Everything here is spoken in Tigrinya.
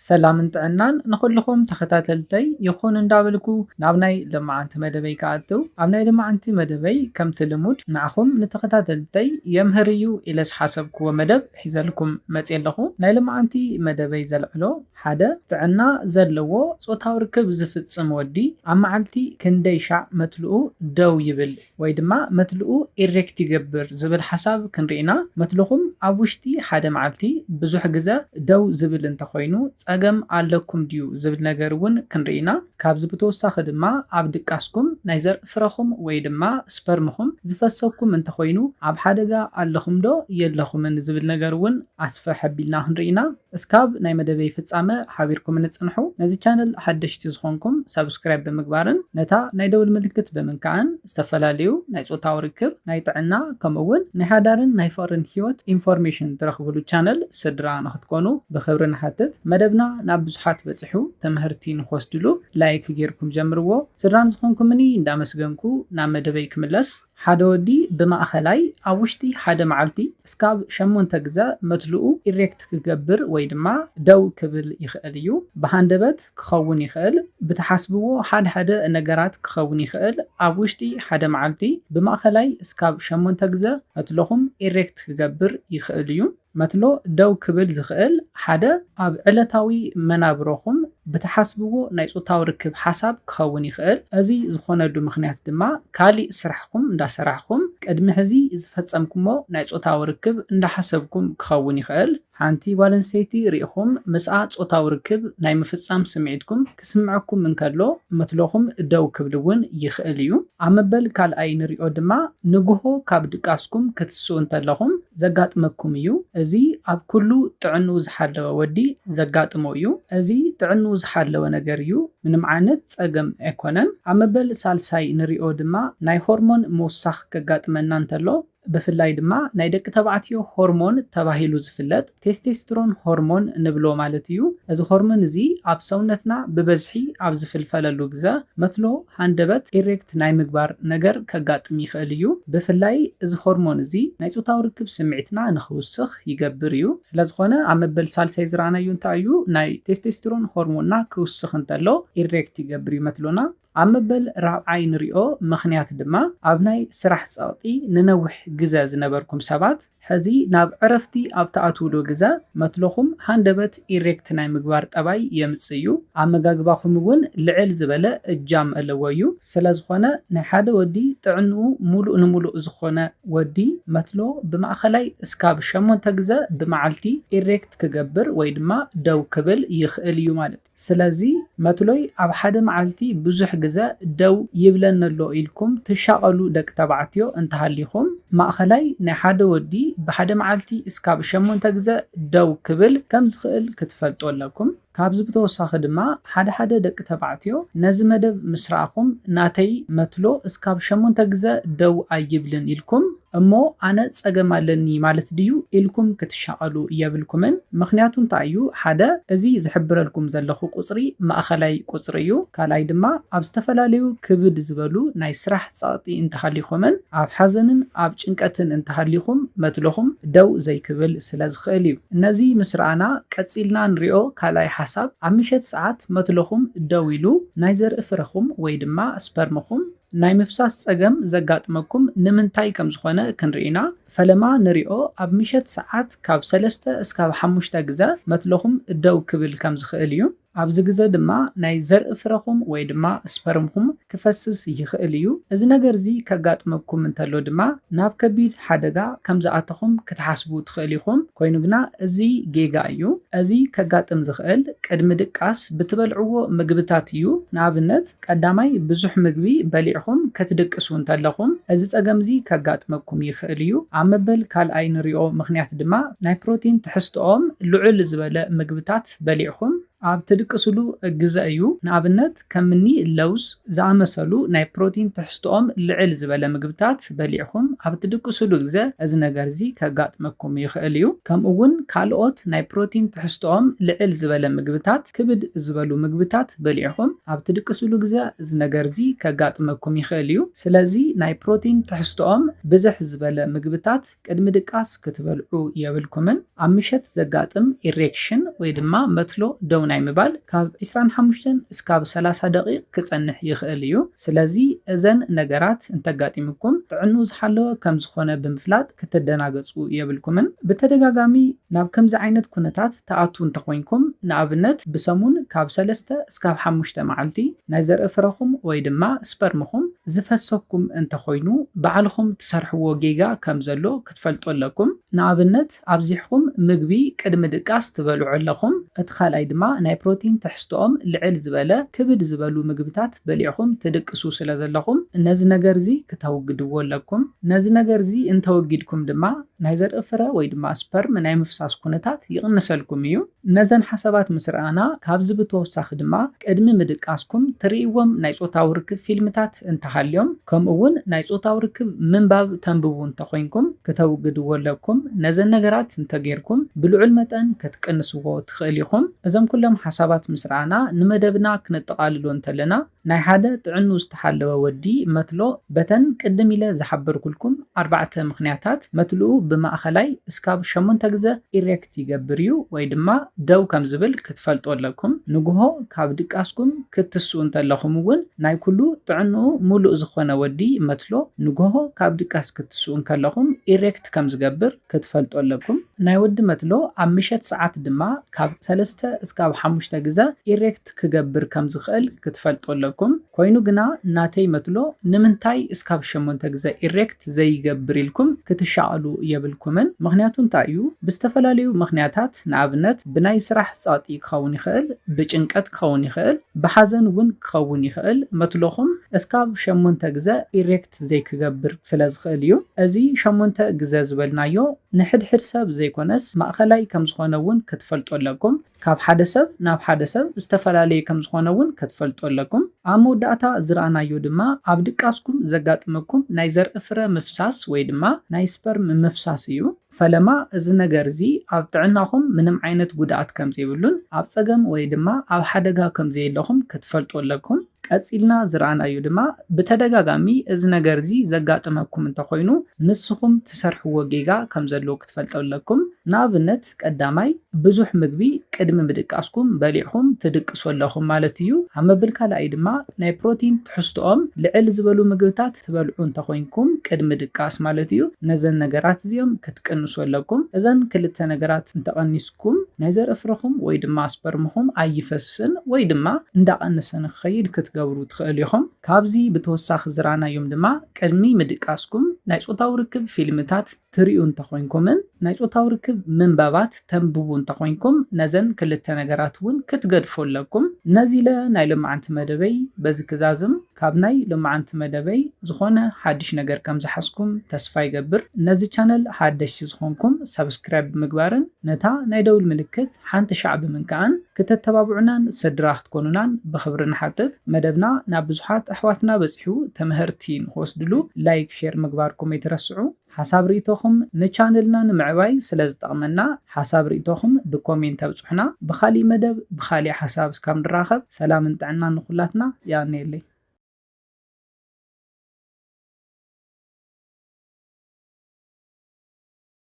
ሰላምን ጥዕናን ንኹልኹም ተኸታተልተይ ይኹን እንዳበልኩ ናብ ናይ ለማዓንቲ መደበይ ክኣትው። ኣብ ናይ ለማዓንቲ መደበይ ከምቲ ልሙድ ንዓኹም ንተኸታተልተይ የምህር እዩ ኢለ ዝሓሰብክዎ መደብ ሒዘልኩም መፅየ ኣለኹ። ናይ ለማዓንቲ መደበይ ዘልዕሎ ሓደ ጥዕና ዘለዎ ጾታዊ ርክብ ዝፍጽም ወዲ ኣብ መዓልቲ ክንደይ ሻዕ መትልኡ ደው ይብል ወይ ድማ መትልኡ ኢሬክት ይገብር ዝብል ሓሳብ ክንርኢና። መትልኹም ኣብ ውሽጢ ሓደ መዓልቲ ብዙሕ ግዘ ደው ዝብል እንተኾይኑ ጸገም ኣለኩም ድዩ ዝብል ነገር እውን ክንርኢና። ካብዚ ብተወሳኺ ድማ ኣብ ድቃስኩም ናይ ዘርኢ ፍረኹም ወይ ድማ ስፐርምኹም ዝፈሰኩም እንተኾይኑ ኣብ ሓደጋ ኣለኹም ዶ የለኹምን ዝብል ነገር እውን ኣስፍሕ ኣቢልና ክንርኢና። እስካብ ናይ መደበይ ፍጻመ ሓቢርኩም ንጽንሑ። ነዚ ቻነል ሓደሽቲ ዝኾንኩም ሳብስክራይብ ብምግባርን ነታ ናይ ደውል ምልክት ብምንካዕን ዝተፈላለዩ ናይ ጾታዊ ርክብ፣ ናይ ጥዕና ከምኡ እውን ናይ ሓዳርን ናይ ፍቕርን ህይወት ኢንፎርሜሽን ትረኽብሉ ቻነል ስድራ ንኽትኮኑ ብኽብሪ ንሓትት። መደብና ናብ ብዙሓት በጺሑ ትምህርቲ ንክወስድሉ ላይክ ጌርኩም ጀምርዎ። ስድራ ንዝኾንኩምኒ እንዳመስገንኩ ናብ መደበይ ክምለስ። ሓደ ወዲ ብማእኸላይ ኣብ ውሽጢ ሓደ መዓልቲ እስካብ ሸሞንተ ግዘ መትልኡ ኢሬክት ክገብር ወይ ድማ ደው ክብል ይኽእል እዩ። ብሃንደበት ክኸውን ይኽእል፣ ብትሓስብዎ ሓደ ሓደ ነገራት ክኸውን ይኽእል። ኣብ ውሽጢ ሓደ መዓልቲ ብማእኸላይ እስካብ ሸሞንተ ግዘ መትልኹም ኢሬክት ክገብር ይኽእል እዩ። መትሎ ደው ክብል ዝኽእል ሓደ ኣብ ዕለታዊ መናብሮኹም ብትሓስብዎ ናይ ጾታዊ ርክብ ሓሳብ ክኸውን ይኽእል። እዚ ዝኾነሉ ምኽንያት ድማ ካሊእ ስራሕኩም እንዳሰራሕኩም ቅድሚ ሕዚ ዝፈጸምኩሞ ናይ ጾታዊ ርክብ እንዳሓሰብኩም ክኸውን ይኽእል። ሓንቲ ጓል ኣንስተይቲ ርኢኹም ምስኣ ጾታዊ ርክብ ናይ ምፍጻም ስምዒትኩም ክስምዐኩም እንከሎ መትሎኹም ደው ክብል እውን ይኽእል እዩ። ኣብ መበል ካልኣይ ንሪኦ ድማ ንግሆ ካብ ድቃስኩም ክትስኡ እንተለኹም ዘጋጥመኩም እዩ። እዚ ኣብ ኩሉ ጥዕንኡ ዝሓለወ ወዲ ዘጋጥሞ እዩ። እዚ ጥዕንኡ ዝሓለወ ነገር እዩ። ምንም ዓይነት ጸገም ኣይኮነን። ኣብ መበል ሳልሳይ ንሪኦ ድማ ናይ ሆርሞን ምውሳኽ ከጋጥመና እንተሎ ብፍላይ ድማ ናይ ደቂ ተባዕትዮ ሆርሞን ተባሂሉ ዝፍለጥ ቴስቴስትሮን ሆርሞን ንብሎ ማለት እዩ። እዚ ሆርሞን እዚ ኣብ ሰውነትና ብበዝሒ ኣብ ዝፍልፈለሉ ግዘ መትሎ ሃንደበት ኢሬክት ናይ ምግባር ነገር ከጋጥም ይኽእል እዩ። ብፍላይ እዚ ሆርሞን እዚ ናይ ጾታዊ ርክብ ስምዒትና ንኽውስኽ ይገብር እዩ። ስለዝኾነ ኣብ መበል ሳልሳይ ዝረኣናዮ እንታይ እዩ? ናይ ቴስቴስትሮን ሆርሞንና ክውስኽ እንተሎ ኢሬክት ይገብር እዩ መትሎና። ኣብ መበል ራብዓይ ንሪኦ ምኽንያት ድማ ኣብ ናይ ስራሕ ጸቕጢ ንነዊሕ ግዘ ዝነበርኩም ሰባት ሕዚ ናብ ዕረፍቲ ኣብ ትኣትውሉ ግዘ መትሎኹም ሃንደበት ኢሬክት ናይ ምግባር ጠባይ የምጽእ እዩ። ኣመጋግባኹም እውን ልዕል ዝበለ እጃም ኣለዎ እዩ። ስለዝኾነ ናይ ሓደ ወዲ ጥዕንኡ ሙሉእ ንሙሉእ ዝኾነ ወዲ መትሎ ብማእኸላይ እስካብ ሸሞንተ ግዘ ብመዓልቲ ኢሬክት ክገብር ወይ ድማ ደው ክብል ይኽእል እዩ ማለት። ስለዚ መትሎይ ኣብ ሓደ መዓልቲ ብዙሕ ግዘ ደው ይብለኒ ኣሎ ኢልኩም ትሻቐሉ ደቂ ተባዕትዮ እንተሃሊኹም፣ ማእኸላይ ናይ ሓደ ወዲ ብሓደ መዓልቲ እስካብ ሸሞንተ ግዘ ደው ክብል ከም ዝኽእል ክትፈልጡ ኣለኩም። ካብዚ ብተወሳኺ ድማ ሓደ ሓደ ደቂ ተባዕትዮ ነዚ መደብ ምስ ረኣኹም ናተይ መትሎ እስካብ ሸሞንተ ግዘ ደው ኣይብልን ኢልኩም እሞ ኣነ ጸገም ኣለኒ ማለት ድዩ ኢልኩም ክትሻቐሉ የብልኩምን። ምኽንያቱ እንታይ እዩ? ሓደ፣ እዚ ዝሕብረልኩም ዘለኹ ቁጽሪ ማእኸላይ ቁጽሪ እዩ። ካልኣይ ድማ ኣብ ዝተፈላለዩ ክብድ ዝበሉ ናይ ስራሕ ጸቕጢ እንተሃሊኹምን ኣብ ሓዘንን ኣብ ጭንቀትን እንተሃሊኹም መትሎኹም ደው ዘይክብል ስለ ዝኽእል እዩ። ነዚ ምስ ረኣና ቀጺልና ንሪኦ ካልኣይ ሓሳብ ኣብ ምሸት ሰዓት መትሎኹም ደው ኢሉ ናይ ዘርኢ ፍረኹም ወይ ድማ ስፐርምኹም ናይ ምፍሳስ ጸገም ዘጋጥመኩም ንምንታይ ከም ዝኾነ ክንርኢ ኢና። ፈለማ ንሪኦ ኣብ ምሸት ሰዓት ካብ ሰለስተ እስካብ ሓሙሽተ ግዘ መትሎኹም ደው ክብል ከም ዝኽእል እዩ። ኣብዚ ግዘ ድማ ናይ ዘርኢ ፍረኹም ወይ ድማ ስፐርምኹም ክፈስስ ይኽእል እዩ። እዚ ነገር እዚ ከጋጥመኩም እንተሎ ድማ ናብ ከቢድ ሓደጋ ከም ዝኣተኹም ክትሓስቡ ትኽእል ኢኹም። ኮይኑ ግና እዚ ጌጋ እዩ። እዚ ከጋጥም ዝኽእል ቅድሚ ድቃስ ብትበልዕዎ ምግብታት እዩ። ንኣብነት ቀዳማይ ብዙሕ ምግቢ በሊዕኹም ክትድቅሱ እንተለኹም እዚ ጸገም እዚ ከጋጥመኩም ይኽእል እዩ። ኣብ መበል ካልኣይ ንሪኦ ምኽንያት ድማ ናይ ፕሮቲን ትሕዝትኦም ልዑል ዝበለ ምግብታት በሊዕኹም ኣብ ትድቅስሉ ግዘ እዩ። ንኣብነት ከምኒ ለውዝ ዝኣመሰሉ ናይ ፕሮቲን ትሕዝትኦም ልዕል ዝበለ ምግብታት በሊዕኹም ኣብ ትድቅስሉ ግዘ እዚ ነገር እዚ ከጋጥመኩም ይኽእል እዩ። ከምኡ እውን ካልኦት ናይ ፕሮቲን ትሕዝትኦም ልዕል ዝበለ ምግብታት፣ ክብድ ዝበሉ ምግብታት በሊዕኹም ኣብ ትድቅስሉ ግዘ እዚ ነገር እዚ ከጋጥመኩም ይኽእል እዩ። ስለዚ ናይ ፕሮቲን ትሕዝትኦም ብዝሕ ዝበለ ምግብታት ቅድሚ ድቃስ ክትበልዑ የብልኩምን። ኣብ ምሸት ዘጋጥም ኢሬክሽን ወይ ድማ መትሎ ደው ናይ ምባል ካብ ዕስራን ሓሙሽተን እስካብ ሰላሳ ደቂቕ ክጸንሕ ይኽእል እዩ። ስለዚ እዘን ነገራት እንተጋጢምኩም ጥዕንኡ ዝሓለወ ከም ዝኾነ ብምፍላጥ ክትደናገጹ የብልኩምን። ብተደጋጋሚ ናብ ከምዚ ዓይነት ኩነታት ትኣትዉ እንተኾይንኩም፣ ንኣብነት ብሰሙን ካብ ሰለስተ እስካብ ሓሙሽተ መዓልቲ ናይ ዘርኢ ፍረኹም ወይ ድማ ስፐርምኹም ዝፈሰኩም እንተኾይኑ፣ ባዕልኹም ትሰርሕዎ ጌጋ ከም ዘሎ ክትፈልጡ ኣለኩም። ንኣብነት ኣብዚሕኩም ምግቢ ቅድሚ ድቃስ ትበልዑ ኣለኹም። እቲ ካልኣይ ድማ ናይ ፕሮቲን ትሕዝቶኦም ልዕል ዝበለ ክብድ ዝበሉ ምግብታት በሊዕኹም ትድቅሱ ስለ ዘለኹም፣ ነዚ ነገር እዚ ክተውግድዎ ኣለኩም። ነዚ ነገር እዚ እንተወጊድኩም ድማ ናይ ዘርኢ ፍረ ወይ ድማ ስፐርም ናይ ምፍሳስ ኩነታት ይቕንሰልኩም እዩ። ነዘን ሓሳባት ምስ ረኣና፣ ካብዚ ብተወሳኺ ድማ ቅድሚ ምድቃስኩም ትርእይዎም ናይ ጾታዊ ርክብ ፊልምታት እንተሃልዮም፣ ከምኡ እውን ናይ ጾታዊ ርክብ ምንባብ ተንብቡ እንተኾይንኩም ክተውግድዎ ኣለኩም። ነዘን ነገራት እንተጌርኩም ብልዑል መጠን ክትቅንስዎ ትኽእል ኢኹም። እዞም ኩሎም ሓሳባት ምስ ረኣና ንመደብና ክነጠቓልሎ እንተለና፣ ናይ ሓደ ጥዕንኡ ዝተሓለወ ወዲ መትሎ በተን ቅድም ኢለ ዝሓበርኩልኩም ኣርባዕተ ምኽንያታት መትልኡ ብማእኸላይ እስካብ ሸሞንተ ግዘ ኢሬክት ይገብር እዩ ወይ ድማ ደው ከም ዝብል ክትፈልጡ ኣለኩም። ንግሆ ካብ ድቃስኩም ክትስኡ እንተለኹም እውን ናይ ኩሉ ጥዕንኡ ሙሉእ ዝኾነ ወዲ መትሎ ንግሆ ካብ ድቃስ ክትስኡ እንከለኹም ኢሬክት ከም ዝገብር ክትፈልጡ ኣለኩም። ናይ ወዲ መትሎ ኣብ ምሸት ሰዓት ድማ ካብ ሰለስተ እስካብ ሓሙሽተ ግዘ ኢሬክት ክገብር ከም ዝኽእል ክትፈልጡ ኣለኩም። ኮይኑ ግና ናተይ መትሎ ንምንታይ እስካብ ሸሞንተ ግዘ ኢሬክት ዘይገብር ኢልኩም ክትሻቐሉ የብልኩምን። ምኽንያቱ እንታይ እዩ? ብዝተፈላለዩ ምኽንያታት፣ ንኣብነት ብናይ ስራሕ ጸቕጢ ክኸውን ይኽእል፣ ብጭንቀት ክኸውን ይኽእል፣ ብሓዘን እውን ክኸውን ይኽእል፣ መትሎኹም እስካብ ሸሞንተ ግዘ ኢሬክት ዘይክገብር ስለ ዝኽእል እዩ። እዚ ሸሞንተ ግዘ ዝበልናዮ ንሕድሕድ ሰብ ዘይኮነስ ማእኸላይ ከም ዝኾነ እውን ክትፈልጡ ኣለኩም። ካብ ሓደ ሰብ ናብ ሓደ ሰብ ዝተፈላለየ ከም ዝኾነ እውን ክትፈልጡ ኣለኩም። ኣብ መወዳእታ ዝረኣናዮ ድማ ኣብ ድቃስኩም ዘጋጥመኩም ናይ ዘርኢ ፍረ ምፍሳስ ወይ ድማ ናይ ስፐርም ምፍሳስ እዩ። ፈለማ እዚ ነገር እዚ ኣብ ጥዕናኹም ምንም ዓይነት ጉድኣት ከም ዘይብሉን ኣብ ጸገም ወይ ድማ ኣብ ሓደጋ ከም ዘየለኹም ክትፈልጡ ኣለኩም። ቀጺልና ዝረኣናዮ ድማ ብተደጋጋሚ እዚ ነገር እዚ ዘጋጥመኩም እንተኾይኑ ንስኹም ትሰርሕዎ ጌጋ ከም ዘሎ ክትፈልጡ ኣለኩም። ንኣብነት ቀዳማይ ብዙሕ ምግቢ ቅድሚ ምድቃስኩም በሊዕኹም ትድቅሱ ኣለኹም ማለት እዩ። ኣብ መብል ካልኣይ ድማ ናይ ፕሮቲን ትሕዝቶኦም ልዕል ዝበሉ ምግብታት ትበልዑ እንተኾይንኩም ቅድሚ ድቃስ ማለት እዩ። ነዘን ነገራት እዚኦም ክትቅንሱ ኣለኩም። እዘን ክልተ ነገራት እንተቐኒስኩም ናይ ዘርኢ ፍረኹም ወይ ድማ ስፐርምኹም ኣይፈስን ወይ ድማ እንዳቐነሰ ንክኸይድ ክትገብሩ ትኽእሉ ኢኹም። ካብዚ ብተወሳኺ ዝረኣናዮም ድማ ቅድሚ ምድቃስኩም ናይ ጾታዊ ርክብ ፊልምታት ትሪኡ እንተኾይንኩምን ናይ ጾታዊ ርክብ ምንባባት ተንብቡ እንተኾይንኩም ነዘን ክልተ ነገራት እውን ክትገድፉ ኣለኩም። ነዚ ኢለ ናይ ሎማዓንቲ መደበይ በዚ ክዛዝም። ካብ ናይ ሎማዓንቲ መደበይ ዝኾነ ሓድሽ ነገር ከም ዝሓዝኩም ተስፋ ይገብር። ነዚ ቻነል ሓደሽቲ ዝኾንኩም ሰብስክራይብ ብምግባርን ነታ ናይ ደውል ምልክት ሓንቲ ሻዕ ብምንካእን ክተተባብዑናን ስድራ ክትኮኑናን ብኽብሪ ንሓትት። መደብና ናብ ብዙሓት ኣሕዋትና በጺሑ ትምህርቲ ንክወስድሉ ላይክ፣ ሼር ምግባርኩም ኣይትረስዑ። ሓሳብ ርእይቶኹም ንቻነልና ንምዕባይ ስለ ዝጠቕመና ሓሳብ ርእይቶኹም ብኮሜንት ኣብጽሑና። ብኻሊእ መደብ ብኻሊእ ሓሳብ እስካብ ንራኸብ ሰላምን ጥዕናን ንኹላትና። የቐንየለይ።